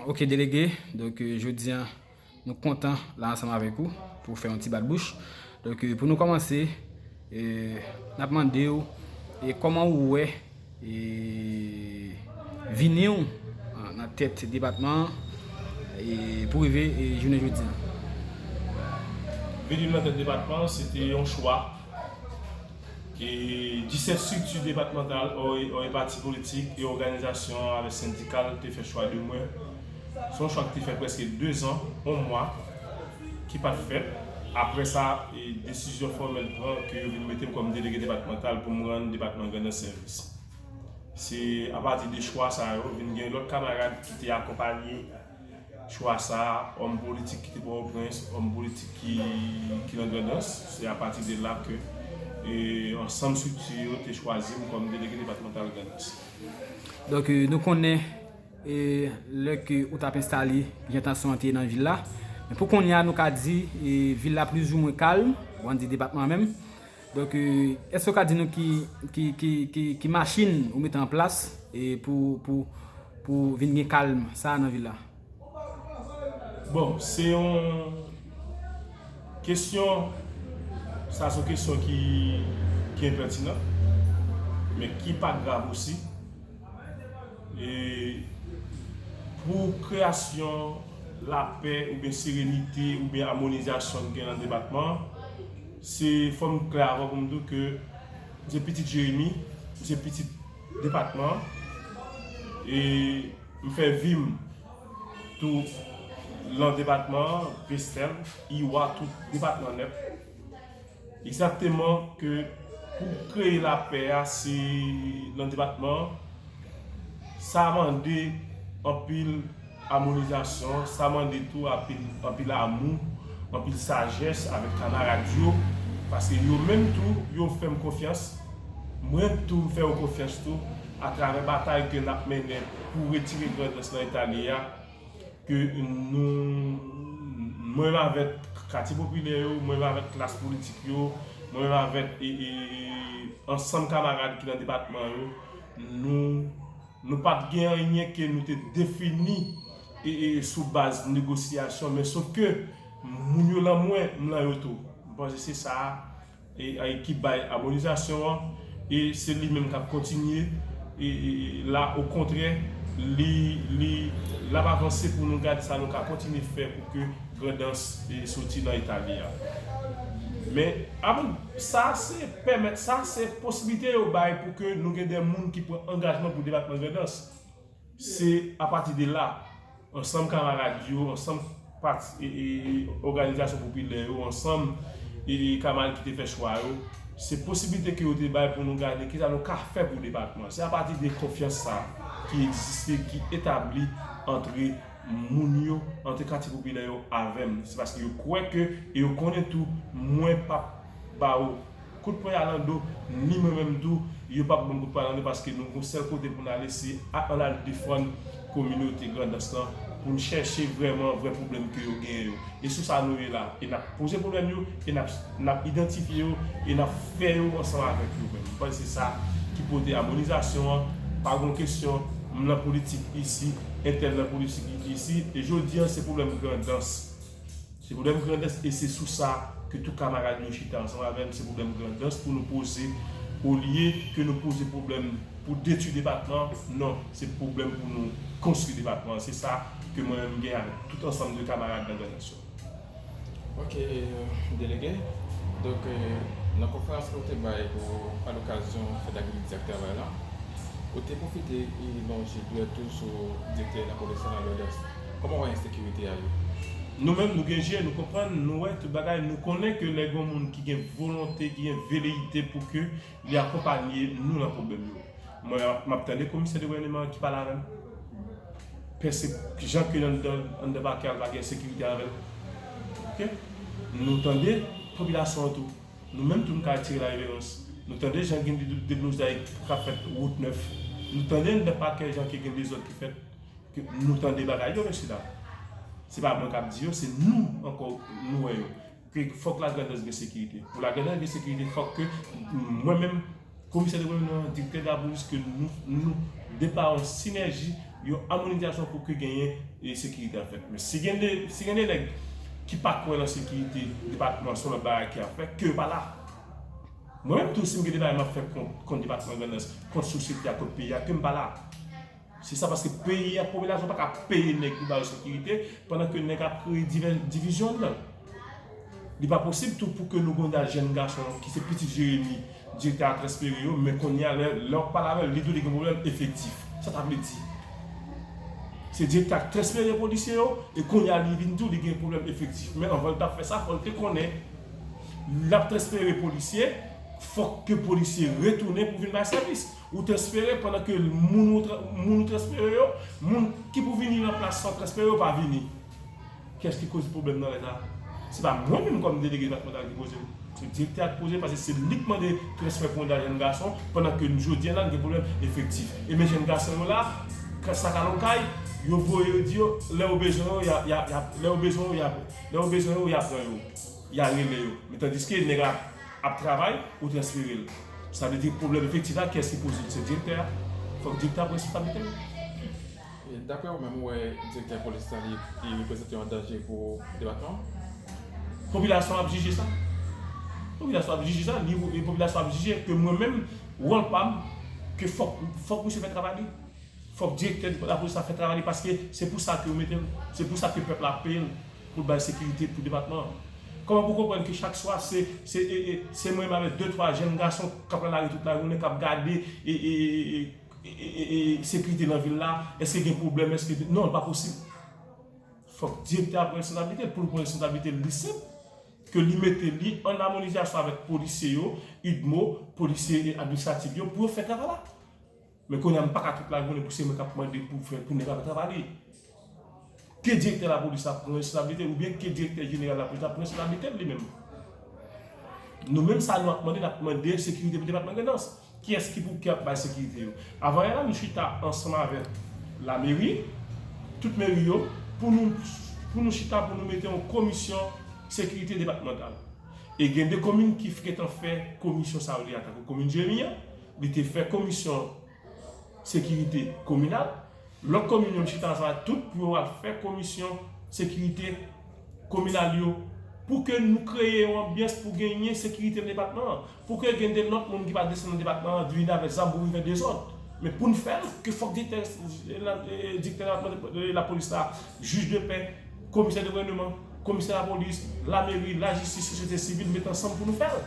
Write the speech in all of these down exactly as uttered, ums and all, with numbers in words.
Ok, delege, donk, euh, jodi a, nou kontan la ansanm avèk ou pou fè yon ti bat bouch. Donk, euh, pou nou kòmanse, euh, n ap mande w, e kòman ou wè, e vini w, an, nan tèt depatman an, e pou rive, e jounen jodi a? Vini m nan tèt depatman an, se te yon chwa. E disèt estrikti depatmantal, ò, ò, e pati politik e òganizasyon avèk sendikal te fè chwa de mwen. Se yon chwa ki te fè prèske dezan, yon mwa, ki pa t fèt. Apre sa, e desizyon fòmèl pran ke yo vin mete m kòm delege depatmantal pou m rann depatman Grandans sèvis. Se apati de chwa sa yo, vin gen lòt kamarad ki te akonpanye chwa sa a, òm politik ki te Pòtoprens, òm politik ki, ki nan Grandans. Se apati de la ke, e, ansanm estrikti yo te chwazi m kòm delege depatmantal Grandans. Donk, e, nou konnen, e, lè ke ou t ap enstale, jan tansyon an te ye nan vil la. Men pou kounye a, nou ka di, e, vil la plizoumwen kalm, ou ann di depatman an menm. Donk, e, èske w ka di nou ki, ki, ki, ki, ki machin ou mete an plas, e, pou, pou, pou vin gen kalm sa a nan vil la? Bon, se yon kesyon, sa se yon kesyon ki, ki enpètinan, men ki pa grav osi. E pou kreyasyon lapè oubyen serenite oubyen amonizasyon ki gen nan depatman an, se fò m klè avè w pou m di w ke m se pitit Jeremi, m se pitit depatman an, e m fè vi m tou lan depatman an, Vestèl, Iwa, tout depatman nèt. Egzakteman ke pou kreye lapè a, se nan depatman an, sa mande anpil amonizasyon, sa mande tou anpil, anpil amou, anpil sajès avèk kamarad yo, paske yo menm tou, yo fè m konfyans, mwen tou, m fè yo konfyans tou, atravè batay ke n ap mennen pou retire Grandans nan eta li ye a, ke nou, mwen menm avèk katye popilè yo, mwen menm avèk klas politik yo, mwen menm avèk, e, e, e, ansanm kamarad ki nan depatman yo, nou, nou pa t gen anyen ke nou te defini, e, e, sou baz negosyasyon, men sof ke moun yo lan mwen, m lan yo tou. M panse se sa a, e, e, ki bay amonizasyon an, e se li menm k ap kontinye, e, e, e la, okontrè, li, li, l ap avanse pou nou gade sa nou ka kontinye fè pou ke Grandans, e, soti nan eta li a. Men, avan, sa se pèmèt, sa se posiblite yo bay pou ke nou gen de moun ki pran angajman pou depatman Grandans. Se apati de la, ansanm kamarad yo, ansanm pati, e, e, òganizasyon popilè yo, ansanm, e, e, kamarad ki te fè chwa yo, se posiblite ke yo te bay pou nou gade kisa nou ka fè pou depatman. Se apati de konfyans sa a ki egziste, ki etabli antre moun yo, antre katye popilè yo avè m. Se paske yo kwè ke, e yo konnen tou, mwen p ap ba yo kout pwen a lan do, ni mwen menm tou, yo p ap ban m kout pwen a lan do paske nou gon sèl kote pou n ale, se a, ann al defann kominote Grandans lan, pou n chèche vrèman vrè pwoblèm ke yo genyen yo. E sou sa nou ye la. E n ap poze pwoblèm yo, e n ap, n ap idantifye yo, e n ap fè yo ansanm avèk yo menm. M panse se sa ki pote amonizasyon an, pa gon kesyon, m nan politik isi, entèl nan politik isi, e jodi a se pwoblèm Grandans. Se pwoblèm Grandans e se sou sa ke tout kamarad yo chita ansanm avè m, se pwoblèm Grandans pou nou poze, olye ke nou poze pwoblèm pou detwi depatman an, non, se pwoblèm pou nou konstwi depatman an. Se sa ke mwen menm m gen avèk tout ansanm de kamarad nan Grandans yo. Ok, euh, delege. Donk, euh, nan konferans ke w te bay pou, a lokazyon fèt agrikilyè ak travay la, ou te pwofite e lonje dwèt ou sou direktè lapolis la nan Grandans. Kòman w wè ensekirite a ye? Nou menm, nou gen je, nou konprann, nou wè tout bagay, nou konnen ke lè gen yon moun ki gen volonte, ki gen veleyite pou ke li akonpanye nou nan pwoblèm yo. Mwen, m ap tande komisè de gouvènman ki pale avè m. Pèse, jan ke anndan, anndan pakè a pa gen sekirite avè l. Ok? Nou tande popilasyon an tou. Nou menm tou nou ka tire lareverans. Nou tande jan gen de, de deblozay k ap fèt wout nèf. Nou tande anndan pakè jan ke gen dezòd ki fèt. Ke nou tande bagay yo, mesye dam. Se pa mwen k ap di yo, se nou ankò nou wè yo. Ke fòk Lagrandans gen sekirite. Pou Lagrandans gen sekirite, fòk ke mwen menm, komisè de gouvènman, direktè de lapolis, ke nou, nou deplwaye yon sinèji, Yon amonizasyon pou ke genyen e sekirite ap fèt. Men si gen de, si gen de nèg ki pa kwè nan sekirite depatman, se yon lòt bagay ki ap fèt, ke yo pa la. Mwen menm tou, si m gen de bagay m ap fè kont, kont depatman Grandans, kont sosyete a, kont peyi a, ke m pa la. Se sa, paske peyi a, popilasyon pa ka peye nèg pou ba yo sekirite, pandan ke nèg ap kreye divè-, divizyon anndan. Li pa posib tou pou ke nou gen yon jèn gason ki se pitit Jeremi, direktè a transfere yo, men kounye a, lè, lè w ap pale avè l, li di w li gen pwoblèm efektif. Sa ta vle di? Se direktè a transfere polisye yo, e kounye a, li vin di w li gen pwoblèm efektif. Men anvan l t ap fè sa, fò l te konnen, l ap transfere polisye, fòk ke polisye retounen pou vin bay sèvis. Ou transfere pandan ke moun ou tra-, moun ou transfere yo, moun ki pou vini nan plas sa w transfere yo pa vini. Kiyès ki koz pwoblèm nan lè sa? Se pa mwen menm kòm delege depatmantal ki poze l. Se direktè a ki poze l, paske se li k mande transfè pou yon jèn gason, pandan ke jodi a la, n gen pwoblèm efektif. E men jèn gason yo la, sa ka nan kay, yo voye yo di yo, lè yo bezwen yo, y a, y a, y a, lè yo bezwen yo, y a, lè yo bezwen yo, y a pran yo. Y a rele yo. Men tandiske nèg la ap travay, ou transfere l. Sa vle di pwoblèm efektif la, kiyès ki poze l? Se direktè a. Fòk direktè a pran responsablite l. E daprè ou menm, ou wè direktè polis la, li, li reprezante yon danje pou depatman an? Popilasyon ap jije sa. Popilasyon ap jije sa, li, li popilasyon ap jije ke mwen menm, wòl pa m, ke fòk, fòk misye fè travay li. Fòk direktè lapolis la fè travay li, paske se pou sa ke yo mete l, se pou sa ke pèp la ap peye l pou l bay sekirite pou depatman an. Kòman pou konprann ke chak swa se, se, e, e, se mwen menm avèk de twa jèn gason k ap nan lari tout lajounen, k ap gade e, e, e, e, e, e, e, sekirite nan vil la, èske gen pwoblèm, èske, non, li pa posib. Fòk direktè a pran responsablite l, pou l pran responsablite l, li senp, ke li mete li an amonizasyon avèk polisye yo, UDMO, polisye administratif yo, pou yo fè travay la. Men kounye a, m pa ka tout lajounen pou se mwen k ap mande pou fè, pou nèg la fè travay li. Ke direktè lapolis la pran responsablite l, oubyen ke direktè jeneral lapolis la pran responsablite l li menm. Nou menm sa nou ap mande, n ap mande sekirite pou depatman Grandans. Kiyès ki pou, ki ap bay sekirite yo? Avanyè la, nou chita ansanm avèk lameri, tout meri yo, pou nou, pou nou chita, pou nou mete yon komisyon sekirite depatmantal. E gen de komin ki gentan fè komisyon sa yo li antanke komin Jeremi an, li te fè komisyon sekirite kominal. Lòt komin yo chita ansanm ak tout pou yo al fè komisyon sekirite kominal yo, pou ke nou kreye yon anbyans pou genyen sekirite nan depatman an, pou ke gen de lòt moun ki pa desann nan depatman an vin avèk zam pou vin fè dezòd. Men pou n fè l, ke fòk direktè, direktè lapolis la, jij de pè, komisè de gouvènman, komisè lapolis, lameri, lajistis, sosyete sivil met ansanm pou nou fè l.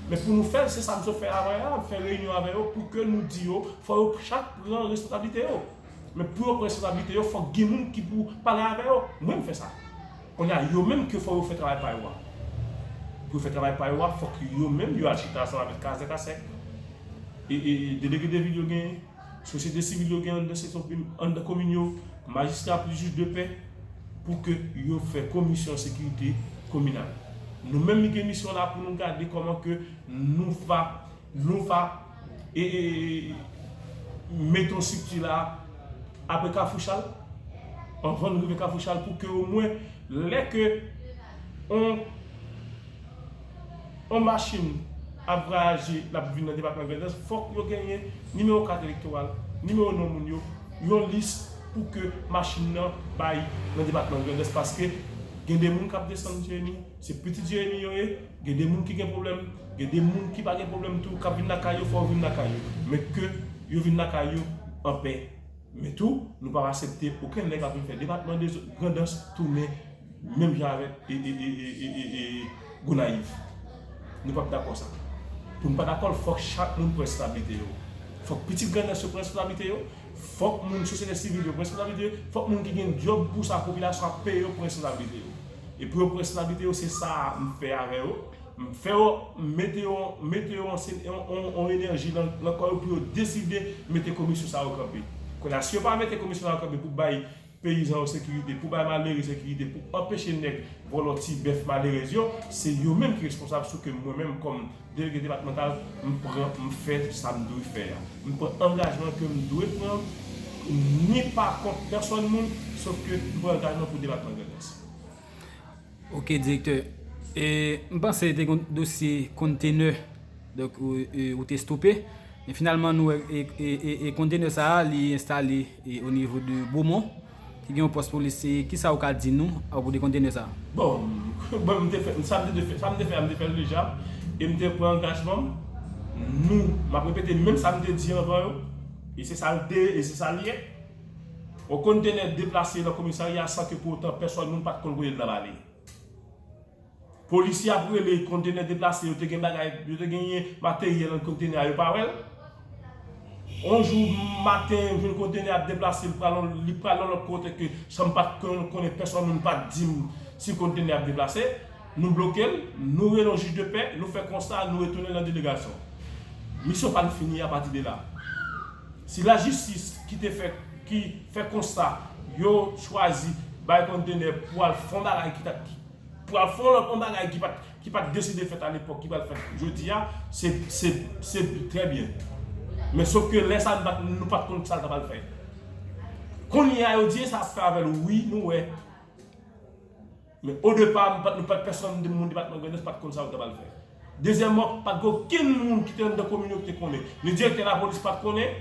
Men pou nou fè l, se sa m sot fè avanyè la, m fè reyinyon avè yo pou ke nou di yo, fò yo chak pran responsablite yo. Men pou yo pran responsablite yo, fòk gen moun ki pou pale avè yo. Mwen, m fè sa. Kounye a, yo menm ke fò yo fè travay pa yo a. Pou yo fè travay pa yo a, fòk yo menm yo al chita ansanm avèk kazèk a sèk, e, e, e delege de vil yo genyen, sosyete sivil yo genyen anndan seksyon, anndan komin yo, majistra plis jij de pè, pou ke yo fè komisyon sekirite kominal. Nou menm, nou gen misyon la pou nou gade kòman ke nou va nou va e, e, e, mete yon estrikti la apre Kafou Chal, anvan nou rive Kafou Chal, pou ke omwen lè ke on, on machin ap vwayaje, l ap vin nan depatman Grandans, fòk yo genyen nimewo kat elektoral, nimewo non moun yo, yon lis pou ke machin nan bay nan depatman Grandans, paske gen de moun k ap desann Jeremi, se pitit Jeremi yo ye, gen de moun ki gen pwoblèm, gen de moun ki pa gen pwoblèm tou, k ap vin lakay yo, fò yo vin lakay yo. Men ke yo vin lakay yo anpè. Men tou, nou p ap aksepte okenn nèg ap vin fè depatman de Grandans tounen menm jan avèk e, e, e, e, e, e, e Gonayiv. Nou p ap dakò sa. Pou n pa dakò l, fòk chak moun pran responsablite yo. Fòk pitit Grandans yo pran responsablite yo. Fòk moun sosyete sivil yo pran responsablite yo. Fòk moun ki gen djòb pou sa popilasyon ap peye yo pran responsablite yo. E pou yo pran responsablite yo, se sa a m fè avè yo. M fè yo, m mete yo, m mete yo an, an, an, an enèji nan, nan kò yo pou yo deside mete komisyon sa yo kanpe. Kounye a, si yo pa mete komisyon sa yo kanpe pou bay peyizan yo sekirite, pou bay malere sekirite, pou anpeche nèg vòlò ti bèf malerèz yo, se yo menm ki responsab sou ke mwen menm kòm delege depatmantal, m pran, m fè sa m dwe fè a. M pran angajman ke m dwe pran, ni pa kont pèsòn moun, sof ke m pran angajman pou depatman Grandans. Ok, direktè. E, m panse te gen dosye kontenè, donk, ou, e, ou te stope. Men finalman, nou wè e, e, e, e kontenè sa a, li enstale e, o nivo de Bomon, ki gen yon pòs polis. E kisa ou ka di nou apwopo de kontenè sa a? Bon, bon, m te fè, sa m te fè, sa m te fè, m te fè l deja, e m te pran angajman m. Nou, m ap repete menm sa m te di anvan yo, e se sa l te, e se sa l ye. Yon kontenè deplase nan komisarya san ke pou otan pèsòn moun pa t konn kote l t ap ale. Polisye ap rele kontenè deplase, yo te gen bagay, yo te genyen materyèl nan kontenè a, yo pa wè l. Yon jou maten, m jwenn kontenè ap deplase, li pral yon, li pral yon lòt kote ke san m pa t kon-, konnen pèsòn, moun pa t di m si kontenè ap deplase. Nou bloke l, nou rele yon jij de pè, nou fè konsta, nou retounen nan delegasyon. Misyon pa n fini apati de la. Si lajistis ki te fè, ki fè konsta, yo chwazi bay kontenè pou al fè yon bagay ki ta, ki, pou al fè yon lòt yon bagay ki pa t, ki pa t deside fèt alepòk, ki pral fèt jodi a, se, se, se trè byen. Men sof ke lè sa a, nou pa t, nou pa t konn sa l ta pral fè. Kounye a, yo di e sa ap fè avè l, wi, nou wè. Men o depa, m pa t, nou pa t pèsonn de moun depatman Grandans pa t konn sa yo t ap al fè. Dezyèmman, pa t gen okenn moun ki te anndan komin yo ki te konnen. Ni direktè lapolis pa t konnen,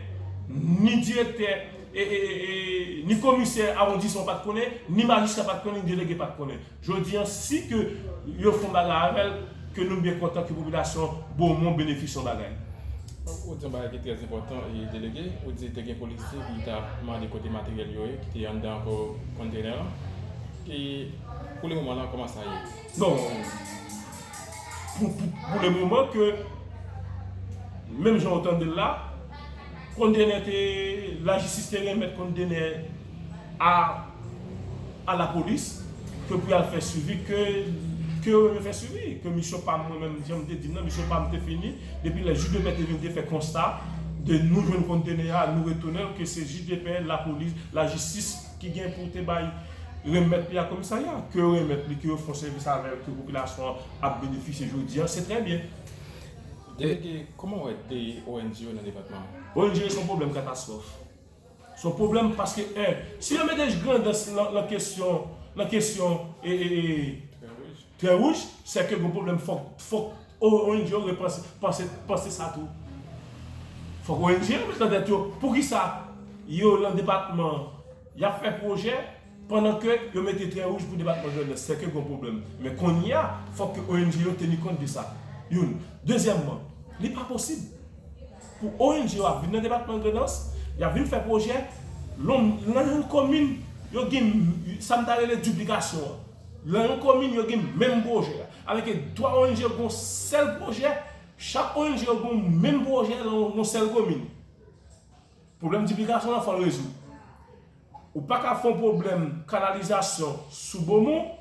ni direktè, e, e, e, e, ni komisè awondisman pa t konnen, ni majistra pa t konnen, ni delege pa t konnen. Jodi an, si ke yo fè yon bagay avè l, ke nou byen kontan ke popilasyon Bomon benefisye yon bagay. Ou di yon bagay ki trè enpòtan, e, delege, ou di te gen polisye ki t ap mande kote materyèl yo ye, ki te anndan ankò kontenè an. E pou le moman la, kòman sa ye? Bon, pou, pou, pou le moman ke, menm jan w tande l la, kontenè te, lajistis te remèt kontenè a, a lapolis, ke pou y al fè swivi, ke, ke yo menm yo fè swivi, ke misyon pa m, mwen menm, jan m te di l nan, misyon pa m te fini, depi lè jij de pè te vin te fè konsta de nou jwenn kontenè a, nou retounen l, ke se jij de pè, lapolis, lajistis ki gen pou te bay remèt li a komisarya, ke yo remèt li, ke yo fè yon sèvis avè l, ke popilasyon an ap benefisye jodi an, se trè byen. Delege, kòman w wè de O N G yo nan depatman an? O N G yo se yon pwoblèm katastwòf. Se yon pwoblèm paske, en, si yo mete Grandans nan, nan kesyon, nan kesyon, e, e, e, Trè wouj. Trè wouj, se ke gon pwoblèm, fòk, fòk O N G yo repanse, panse, panse sa tou. Fòk O N G yo met nan tèt yo, poukisa yo nan depatman, y ap fè pwojè, pandan ke yo mete Trè wouj pou depatman Grandans, se ke gon pwoblèm. Men kounye a, fòk ke O N G yo teni kont de sa. Youn. Dezyèmman, li pa posib pou O N G yo ap vin nan depatman Grandans, y ap vin fè pwojè, lan, lan yon komin, yo gen sa m ta rele diplikasyon an. Lan yon komin, yo gen menm pwojè a. Avèk twa O N G yo gen yon sèl pwojè, chak O N G yo gen yon menm pwojè lan yon sèl komin. Pwoblèm diplikasyon an, fò l rezoud. Ou pa ka fè yon pwoblèm kanalizasyon sou Bomon,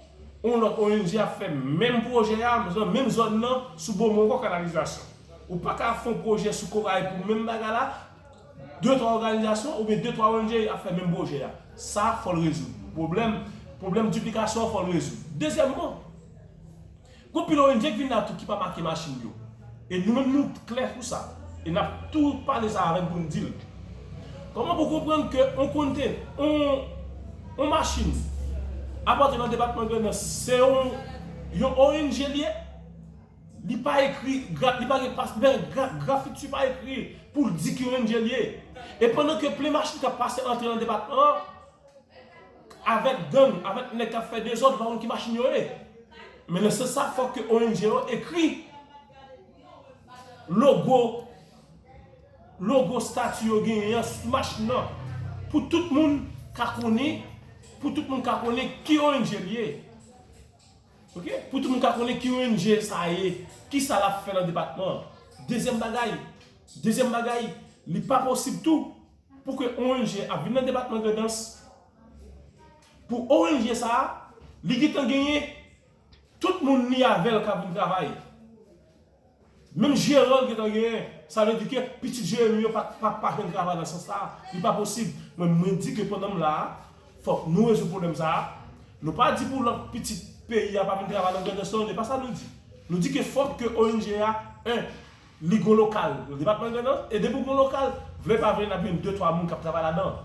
yon lòt O N G ap fè menm pwojè a, nan menm zòn nan, sou Bomon ankò kanalizasyon. Ou pa ka fè yon pwojè sou Koray pou menm bagay la, de twa òganizasyon oubyen de twa O N G ap fè menm pwojè a. Sa, fò l rezoud. Pwoblèm, pwoblèm diplikasyon an, fò l rezoud. Dezyèmman, gon pil O N G ki vin la tou ki pa make machin yo. E nou menm nou klè sou sa. E n ap tou pale sa avè n pou n di l. Kòman pou konprann ke yon konte, yon, yon machin ap antre nan depatman Grandans, se yon, yon O N G li ye? Li pa ekri, gra, li pa gen pas, men gra, grafiti pa ekri pou l di ki O N G li ye. E pandan ke plen machin k ap pase antre nan depatman an, avèk gang, avèk nèg k ap fè dezòd, ou pa konn ki machin yo ye. Men nan sans sa, fòk ke O N G yo ekri logo, logo stati yo genyen an sou machin nan. Pou tout moun ka konnen, pou tout moun ka konnen ki O N G li ye. Ok? Pou tout moun ka konnen ki O N G sa ye, ki sa l ap fè nan depatman an. Dezyèm bagay, dezyèm bagay, li pa posib tou pou ke O N G ap vin nan depatman Grandans, pou O N G sa a, li gentan genyen tout moun li avè l k ap vin travay. Menm jeran l gentan genyen, sa vle di ke pitit Jeremi yo pa, pa, pa jwenn travay nan sans sa a. Li pa posib. Mwen, mwen di ke pandan m la a, fòk nou rezoud pwoblèm sa a. Nou pa di pou lòt pitit peyi a pa vin travay nan Grandans non, e pa sa nou di. Nou di ke fòk ke O N G a, en, li gon lokal nan depatman Grandans, e depi w gon lokal, vle pa vle n ap jwenn de twa moun k ap travay ladan,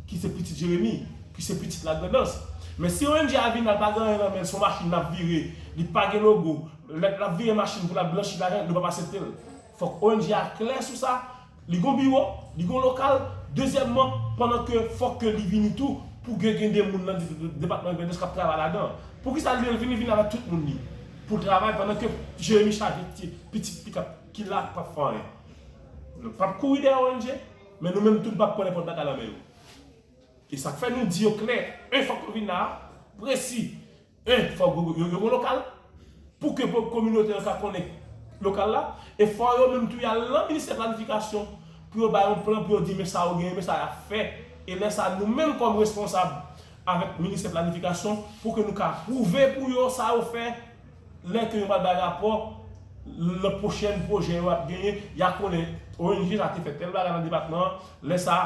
ki se pitit Jeremi, ki se pitit Lagrandans. Men si O N G a vin la, l pa gen anyen nan men l, se yon machin l ap vire, li pa gen logo, lè l ap vire machin pou l ap blanchi lajan, nou p ap aksepte l. Fòk O N G a klè sou sa. Li gon biwo, li gon lokal. Dezyèmman, pandan ke fòk ke li vini tou pou ke gen de moun nan depatman Grandans k ap travay ladan. Poukisa li vini, vini avèk tout moun li pou travay pandan ke Jeremi chaje ti pitit li k ap ki la k p ap fè anyen? Nou p ap kouri dèyè O N G, men nou menm tou nou p ap pran nenpòt bagay nan men yo. E sa k fè nou di yo klè, en fòk yo vin la, presi, en fòk yo, yo, yo gen lokal, pou ke po- kominote an ka konnen lokal la, e fò yo menm tou y al nan ministè planifikasyon pou yo bay yon plan, pou yo di men sa yo genyen, men sa y ap fè. E lè sa nou menm kòm responsab avèk ministè planifikasyon, pou ke nou ka pwouve pou yo sa yo fè, lè ke yo pral bay rapò, nan pwochèn pwojè yo ap genyen, y a konnen O N G sa te fè tèl bagay nan depatman an, lè sa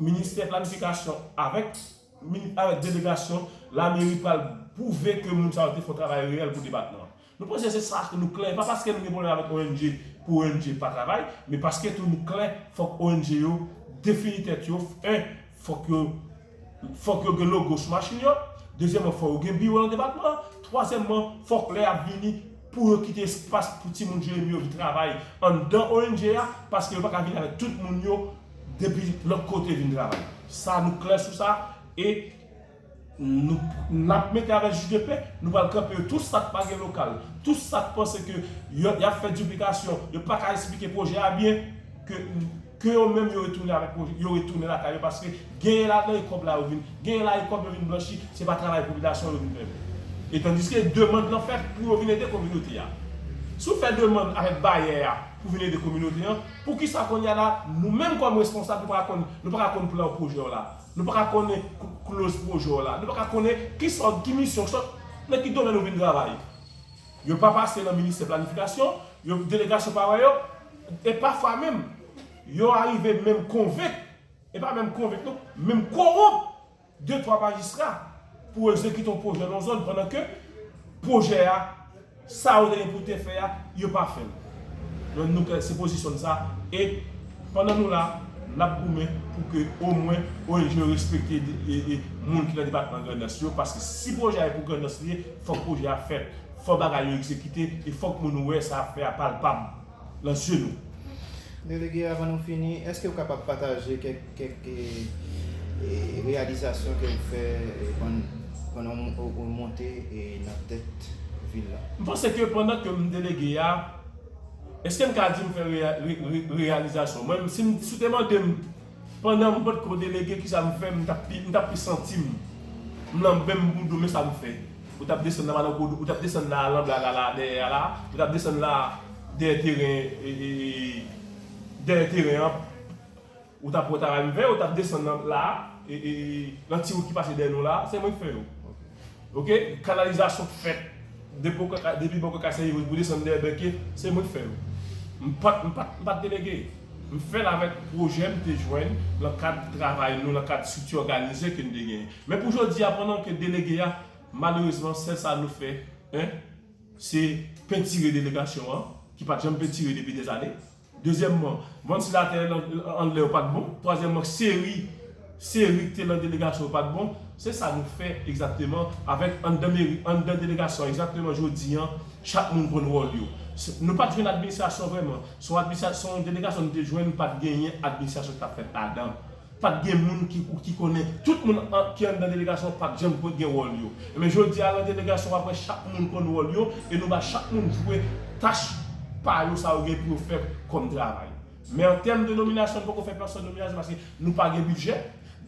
ministè planifikasyon avèk, mini- avèk delegasyon lameri pral pwouve ke moun sa yo te fè yon travay reyèl pou depatman an. Nou panse se sa ke nou klè, pa paske nou gen pwoblèm avèk O N G pou O N G pa travay, men paske tou nou klè, fòk O N G yo defini tèt yo, en, fòk yo, fòk yo gen logo sou machin yo, dezyèmman, fòk yo gen biwo nan depatman an, twazyèmman, fòk lè y ap vini, pou yo kite espas pou timoun Jeremi yo vin travay anndan O N G a, paske yo pa ka vin avèk tout moun yo depi lòt kote vin travay. Sa nou klè sou sa, e nou n ap mete avèk jij de pè, nou pral kanpe yo. Tout sa k pa gen lokal, tout sa k panse ke yo, y ap fè diplikasyon, yo pa ka esplike pwojè a byen, ke, ke yo menm yo retounen avèk pwojè, yo retounen lakay yo, paske genyen ladan e kòb la yo vin, genyen la e kòb yo vin blanchi, se pa travay popilasyon yo vin fè. E tandiske demann lan fèt pou yo vin ede kominote a. Si w fè demann avèk bayè a pou vin ede kominote an, poukisa kounye a la, nou menm kòm responsab, nou pa ka konn, nou pa ka konn plan pwojè w la? Nou pa ka konnen k- kloz pwojè w la. Nou pa ka konnen ki sòt, ki misyon, sòt, nan ki domèn ou vin travay. Yo pa pase nan ministè planifikasyon, yo, delegasyon pa wè yo, e pafwa menm, yo arive menm konvenk, e pa menm konvenk non, menm kowonp de twa majistra pou egzekite yon pwojè nan zòn pandan ke pwojè a, sa yo te gen pou te fè a, yo pa fè l. Donk nou, se pozisyon n sa. E pandan nou la, n ap goumen pou ke omwen O N G yo respekte de- e- e moun ki nan depatman Grandans yo, paske si pwojè a e pou Grandans li ye, fòk pwojè a fèt, fòk bagay yo egzekite, e fòk moun wè sa ap fè a palpab nan zye nou. Delege, avan nou fini, èske w kapab pataje kèk, kèk e, e, reyalizasyon ke w fè e, pann- pandan w, w monte e, nan tèt vil la? M panse ke pandan ke m delege a, èske m ka di m fè reya- re- re- reyalizasyon? Mwen, si m- si w te mande m, pandan m potko delege, kisa m fè, m t ap pi- m t ap pi santi m, m nan menm boudou, men sa m fè. Ou t ap desann nan Madankou, ou t ap desann la, Lanbla la, la, dèyè a la, ou t ap desann la, dèyè teren, e, e, e, dèyè teren an, ou t ap wè travay m fè, ou t ap desann nan la, e, e, nan ti wout ki pase dèyè nou la, se mwen k fè yo. Oke? Kanalizasyon k fèt depi bò Kaka- depi bò Kaka Sèye pou desann dèyè Bèke, se mwen k fè yo. M pa t- m pa t- m pa t delege. M fè l avèk pwojè m te jwenn nan kad travay nou, nan kad estrikti òganize ke n te genyen. Men pou jodi a, pandan ke delege a, malerezman, sèl sa nou fè, en, se pentire delegasyon an, ki pa t janm pentire depi dèzane. Dezyèmman, vantilatè an- anlè yo pa t bon. Twazyèmman, seri, seri ki te nan delegasyon yo pa t bon. Se sa nou fè egzakteman avèk anndan meri, anndan delegasyon an. Egzakteman jodi an, chak moun konn wòl yo. Se- Nou pa t jwenn administrasyon vrèman. Se yon administra- se yon delegasyon nou te jwenn, pa t genyen administrasyon ki t ap fèt ladan. Pa t gen moun ki, ki konnen. Tout moun an- ki anndan delegasyon pa t janm konn gen wòl yo. Men jodi a, nan delegasyon, w ap wè chak moun konn wòl yo e nou ba chak moun jwe tach pa yo, sa yo gen pou yo fè kòm travay. Men an tèm de nominasyon, nou poko fè pèsòn nominasyon paske nou pa gen bidjè.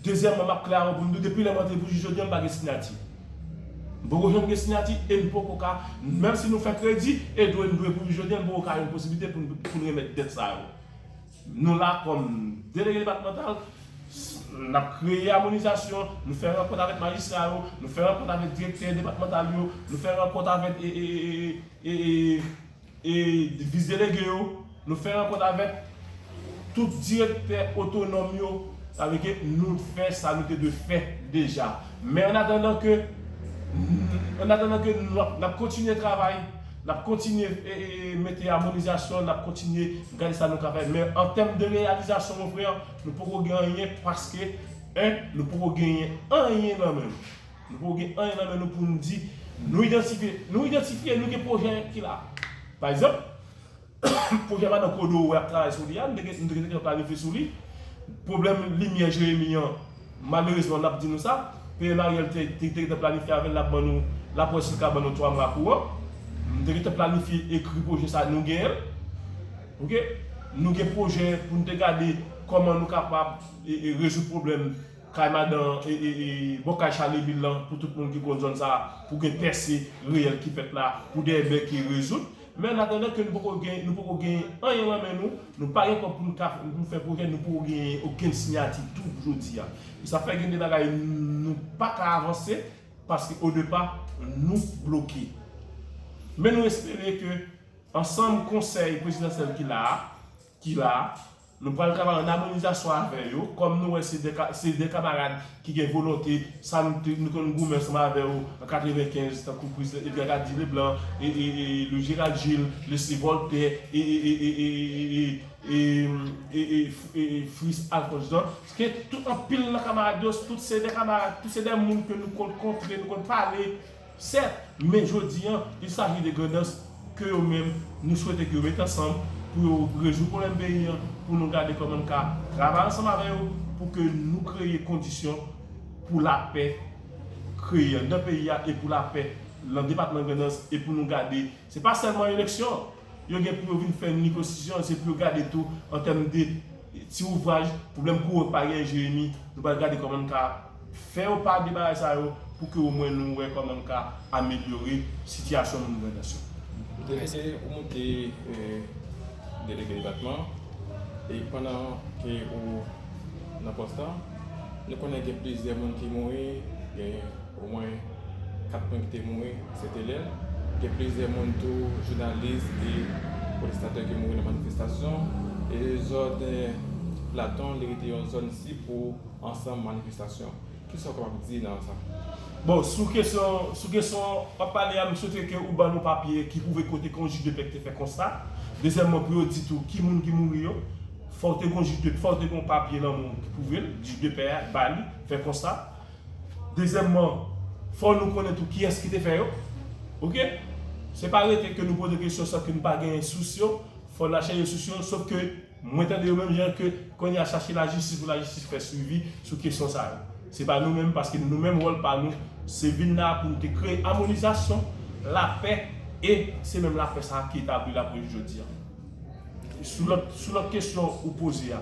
Dezyèmman, m ap klè avè w pou m di w, depi lè m antre pou jis jodi a, m pa gen siyati. M poko janm gen siyati e m poko ka, menm si nou fè kredi, e dwe, m dwe pou jis jodi a, m poko ka jwenn posiblite pou n, pou n remèt dèt sa yo. Nou la kòm delege depatmantal, n ap kreye amonizasyon, nou fè rankont avèk majistra yo, nou fè rankont avèk direktè depatmantal yo, nou fè rankont avèk e, e, e, e, e, e vis delege yo, nou fè rankont avèk tout direktè otonòm yo, sa vle ke nou fè sa nou te dwe fè deja. Men an atandan ke, an atandan ke nou ap, n ap kontinye travay, n ap kontinye e, e, e, mete amonizasyon, n ap kontinye gade sa nou ka fè. Men an tèm de reyalizasyon, mon frè, nou poko gen anyen paske, en, nou poko genyen anyen nan men nou. Nou poko gen anyen nan men nou pou n di, nou idantifye, nou idantifye, nou gen pwojè ki la. Pa egzanp, Pwojè madan Kodo ou wè ap travay sou li a, nou te gen- nou te gentan planifye sou li. Pwoblèm limyè Jeremi an, malerezman, n ap di nou sa, P M Ariel te te te gentan planifye avè l, l ap ban nou, l ap wè si l ka ban nou twa mwa kouran. Nou te gentan planifye ekri pwojè sa, nou genyen l. Oke? Nou gen pwojè pou nou te gade kòman nou kapab e, e, rezoud pwoblèm kay madan e, e, e, bò kay Charleville lan, pou tout moun ki konn zòn sa a, pou gen pèse reyèl ki fèt la, pou dèyè bèke rezoud. Men an atandan ke nou poko gen, nou poko gen anyen nan men nou, nou pa gen kòb pou nou ka pou nou fè pwojè, nou poko gen okenn siyati tou jodi a. E sa fè gen de bagay nou pa ka avanse, paske odepa nou bloke. Men nou espere ke ansanm konsèy prezidansyèl ki la a, ki la a, nou pral travay an amonizasyon avè yo, kòm nou wè se de ka- se de kamarad ki gen volonte, sa nou te- nou konn goumen ansanm avè yo an katrevenkenz, tankou prezidan Edgar Gady Leblanc, e, e, e, Louis Gérald Gilles, Leslie Voltaire, e, e, e, e, e, e, e, e, e, e, e, e, Fritz Alphonse Jean, ke tout anpil nan kamarad yo, tout se de kamarad, tout se de moun ke nou konn kontre, nou konn pale, sèt, men jodi a, il s'agit de Grandans ke yo menm, nou swete ke yo met ansanm pou yo rezoud pwoblèm peyi a, pou nou gade kòman n ka travay ansanm avè yo, pou ke nou kreye kondisyon pou lapè kreye anndan peyi a e pou lapè nan depatman Grandans e pou nou gade, se pa sèlman eleksyon, yo gen pou yo vin fè negosisyon, se pou yo gade tou an tèm de ti ouvraj, pwoblèm kouran k pa genyen Jeremi, nou pral gade kòman n ka fè yo pa de bagay sa yo pou ke omwen nou wè kòman n ka amelyore sitiyasyon moun Grandans yo. Delege, ou moute, eh, delege depatman, e pandan ke ou nan pòs lan, nou konnen gen plizyè moun ki mouri, gen omwen kat moun ki te mouri, se te lè l. Gen plizyè moun tou, jounalis e pwotestatè ki mouri nan manifestasyon. E zòn, eh, Platon, li rete yon zòn sib pou ansanm manifestasyon. Kisa w kapab di nan sa? Bon, sou kesyon, sou kesyon w ap pale a, m swete ke ou ban nou papye ki pwouve kote ke yon jij de pè ki te fè konsta. Dezyèmman, pou yo di tou ki moun ki mouri yo, fò w te gen yon jij de, fò w te gen yon papye nan men w ki pwouve l, jij de pè a, ba li, fè konsta. Dezyèmman, fò nou konnen tou kiyès ki te fè yo. Oke? Se pa rete ke nou poze kesyon san ke nou pa genyen sous yo, fò n al chèche sous yo, sof ke mwen tande yo menm jan ke kounye a chache lajistis pou lajistis fè swivi sou kesyon sa yo. Se pa nou menm, paske nou menm wòl pa nou, se vin la pou nou te kreye amonizasyon, lapè, e se menm lapè sa a ki etabli la pou jodi a. Sou lòt, sou lòt kesyon ou poze a,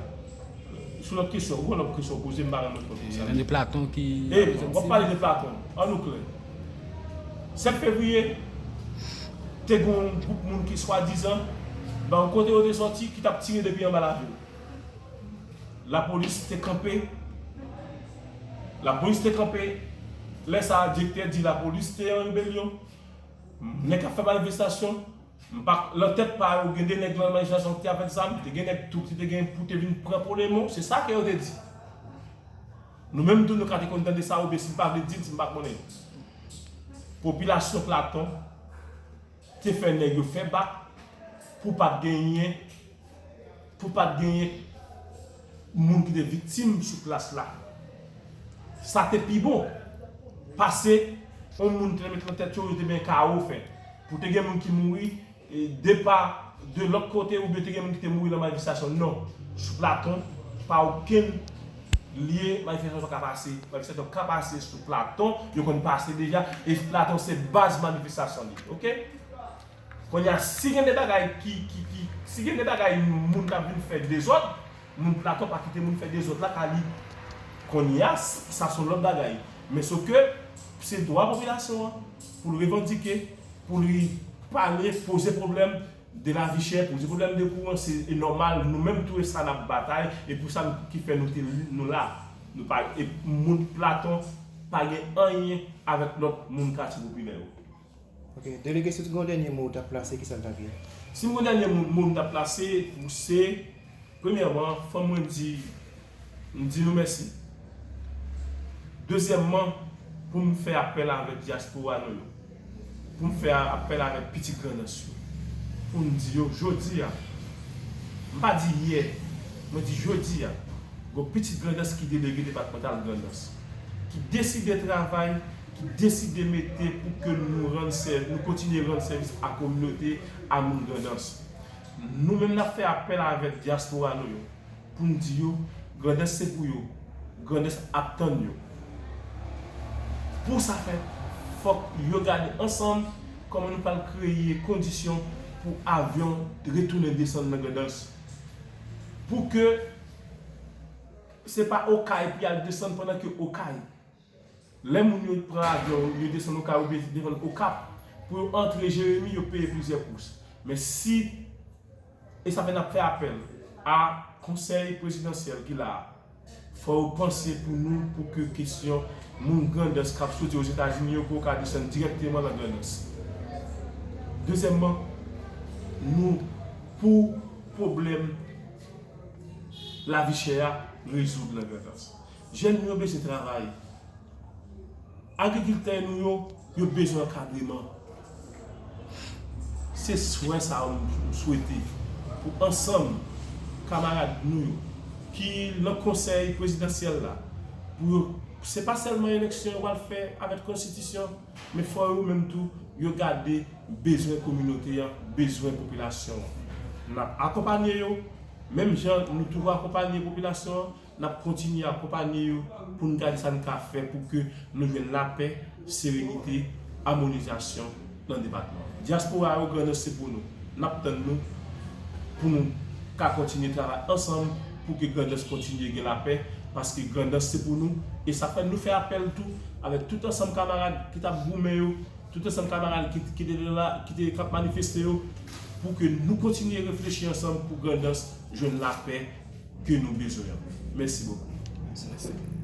sou lòt kesyon, ou gon lòt kesyon ou poze, m pa rann mwen kont de sa. Nan de Platon ki... E, w ap pale de Platon, ann nou klè. Sèt fevriye, te gen yon gwoup moun ki swadizan, ba yon kote yo te sòti, ki t ap tire depi anba lavil. Lapolis te kanpe. Lapolis te kanpe. Lè sa a, direktè di lapolis te an rebelyon. Nèg k ap fè manifestasyon, m pa, nan tèt pa yo, gen de nèg nan manifestasyon ki te avèk zam, te gen nèg tou ki te gen pou te vin pran Polemo, se sa ke yo te di. Nou menm tou, nou ka te konn tande sa, oubyen si n pa vle di l, si n pa konnen. Popilasyon Platon te fè nèg yo fè bak pou pa t genyen, pou pa t genyen moun ki te viktim sou plas la. Sa te pi bon pase yon moun te mete nan tèt yo, yo te men kawo fè. Pou te gen moun ki mouri, e, de pa, de lòt kote, oubyen te gen moun ki te mouri nan manifestasyon. Non. Sou Platon, pa okenn lye manifestasyon pa ka pase. Manifestasyon ka pase sou Platon, yo konn pase deja, e Platon se baz manifestasyon li. Oke? Kounye a, si gen de bagay ki, ki, ki, si gen de bagay moun k ap vin fè dezòd, moun Platon pa kite moun fè dezòd lakay li. Kounye a, s- sa se yon lòt bagay. Men sof ke se dwa popilasyon an pou l revandike, pou li pale, poze pwoblèm de lavi chè, poze pwoblèm de kouran, se e nòmal, nou menm tou e sa n ap batay, e pou sa n- ki fè nou te nou la. Nou pa, e moun Platon pa gen anyen avèk lòt moun katye popilè yo. Ok, delege, si w t gen yon dènye mo w t ap plase, kisa l t ap ye? Si m gen yon dènye mo, mo m t ap plase, pou se, premyèman, fò mwen di, m di nou mèsi. Dezyèmman, pou m fè apèl avèk dyaspora nou yo, pou m fè apèl avèk pitit Grandans yo, pou m di yo, jodi a, m pa di yè, mwen di jodi a, gon pitit Grandans ki delege depatmantal Grandans, ki deside travay, ki deside mete pou ke nou rann sè- nou kontinye rann sèvis a kominote, a moun Grandans. Nou menm n ap fè apèl avèk dyaspora nou yo pou n di yo Grandans se pou yo, Grandans ap tann yo. Pou sa fèt, fòk yo gade ansanm kòman nou pral kreye kondisyon pou avyon retounen desann nan Grandans. Pou ke se pa Okay pou y al desann pandan ke Okay. Lè moun yo pran avyon, yo desann Okay oubyen desann Okap, pou yo antre Jeremi, yo peye plizyè kous. Men si, e sa fè n ap fè apèl a Konsèy Prezidansyèl ki la a, fò yo panse pou nou pou ke kesyon moun Grandans k ap soti Ozetazini yo pou yo ka desann dirèkteman nan Grandans. Dezyèmman, nou pou pwoblèm lavi chè a rezoud nan Grandans. Jèn nou yo bezwen travay. Agrikiltè nou yo, yo bezwen ankadreman. Se swè sa yo m swete pou ansanm kamarad nou yo ki nan konsèy prezidansyèl la, pou yo, se pa sèlman eleksyon yo pral fè avèk konstitisyon, men fò yo menm tou yo gade bezwen kominote an, bezwen popilasyon an. N ap akonpanye yo, menm jan nou toujou akonpanye popilasyon an, n ap kontinye akonpanye yo pou n gade sa n ka fè pou ke nou jwenn lapè, serenite, amonizasyon nan depatman an. Dyaspora yo, Grandans se pou nou. N ap tann nou pou nou ka kontinye travay ansanm pou ke Grandans kontinye gen lapè, paske Grandans se pou nou. E sa fè nou fè apèl tou avèk tout ansanm kamarad ki t ap goumen yo, tout ansanm kamarad ki, ki te la, ki te k ap manifeste yo, pou ke nou kontinye reflechi ansanm pou Grandans jwenn lapè ke nou bezwen an. Mèsi bokou.